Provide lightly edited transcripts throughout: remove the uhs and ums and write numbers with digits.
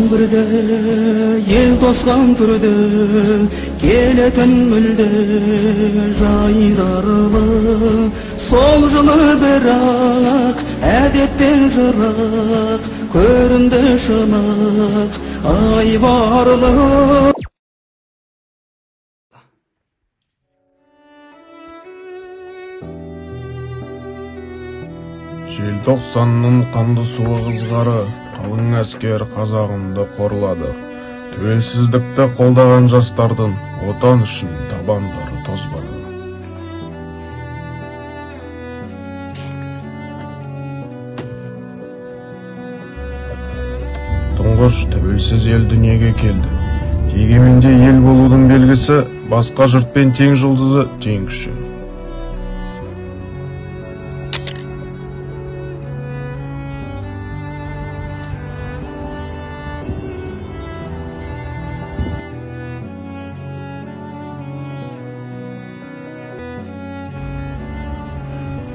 Жаңбырды ел тосқан түрді, келетін мүлде жайдарлы. Сол жылы бірақ әдеттен жырақ, көрінді шынық айбарлы. Желтоқсанның қанды суы қызғары, қалың әскер қазағымды қорлады. Тәуелсіздікті қолдаған жастардың отан үшін табандары тозбады. Тұңғыш тәуелсіз ел дүниеге келді. Егеменде ел болудың белгісі, басқа жұртпен тең жұлдызы, тең күші.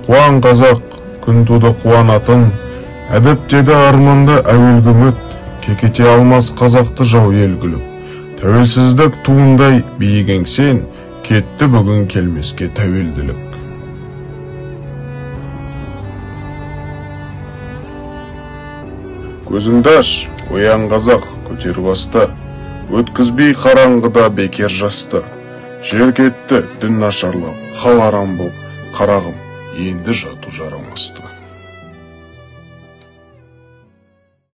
Қуан қазақ, күн туды қуанатын, әдептеді арманды әуелгі үміт, кекете алмас қазақты жау ел күліп. Тәуелсіздік туындай биік еңсен, кетті бүгін келмеске тәуелділік. Көзіңді аш, оян қазақ, көтер басты, өткізбей қараңғыда бекер жасты. Жер кетті, дін нашарлап, хал арам боп, қарағым, енді жату жарамасты.